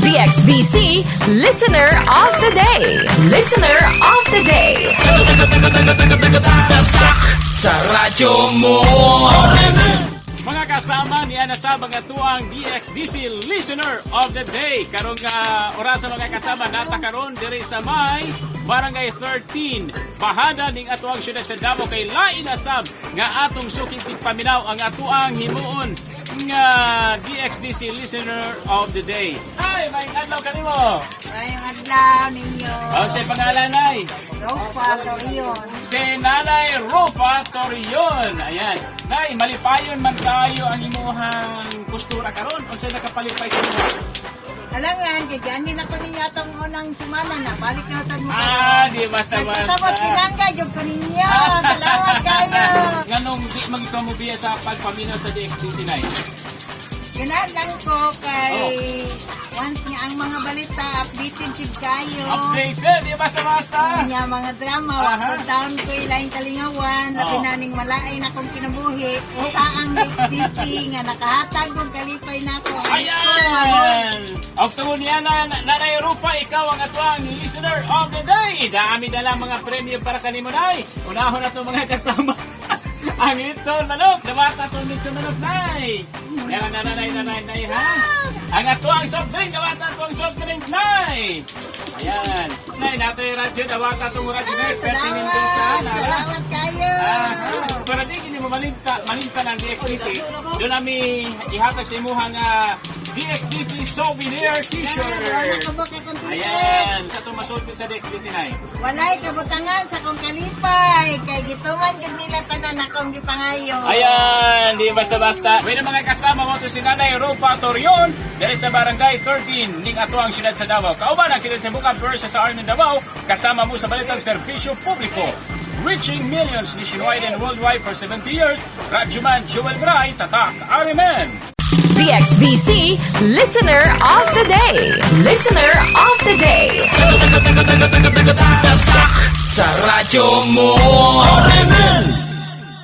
DXDC Listener of the Day. Listener of the Day. Sa radyo mo. Mga kasama ni Ana sa mga tuang DXDC Listener of the Day. Karong orasa, mga kasama, nata karon diri sa may Barangay 13, Bahada ning atuang syudad sa Davao, kay lain asab nga atong suking tigpaminaw ang atuang himuon nga DXDC Listener of the Day. Ay, may adlaw kanimo. Maayong adlaw ninyo. Ang sa pangalan ay Ropa Torion. Si Nanay Rufa Torion. Ayan. Nay, malipayon man tayo ang imuhang postura karon. Unsa nakapalipay sa imo? Alangan, kay ganin ako ninyo atong unang semana na. Balik na sad mo. Ah, di basta basta. Nagpasabot pinangga, jud ko ninyo. Salamat kayo. Nganong di man ka mobiya sa pagpaminaw sa DXDC, Nay? Ganahan lang ko kay once nga ang mga balita, updated jud kayo. Updated, di basta basta. Nya mga drama, wa ko down ko ilaing kalingawan, labi na ning malain akong kinabuhi. Usa ang DXDC nga nakahatag og kalipay nako. Ayan! Og tungod niya na, Nanay Rufa, ikaw ang atuang Listener of the Day. Dami dala mga premyo para kanimo, Nay. Unahon na to, mga kasama, ang litson manok. Dawata tong litson manok, Nay. Yan ang nanay, nanay, nay, ha? Ang atuang soft drink. Dawata tong soft drink, Nay. Ayan. Nay, natin radyo. Dawata tong radyo, Nay. Pertinente ka. Salamat! Nara. Salamat kayo! Ah, para di gini mo malimta ng DXDC. Doon nami ihatag sa imuhang DXDC souvenir Wala t-shirt. ka ba kay konti? Ayan, sa itong masulti sa DXDC, Nay. Walay kabutangan sa akong kalipay kay gituman gud nila tanan akong gipangayo. Ayan, di basta-basta. Bueno, mga kasama mo to si Nanay Rufa Torion dahil sa Barangay 13 ning atuang siyudad sa Davao. Kauban ang kinatibukan versus sa Army Davao, kasama mo sa balitang serbisyo publiko. Reaching millions nationwide and worldwide for 70 years, Radyoman Joel Bray, Tatak, Ariman. DXDC Listener of the Day. Listener of the Day. Sa radyo mo.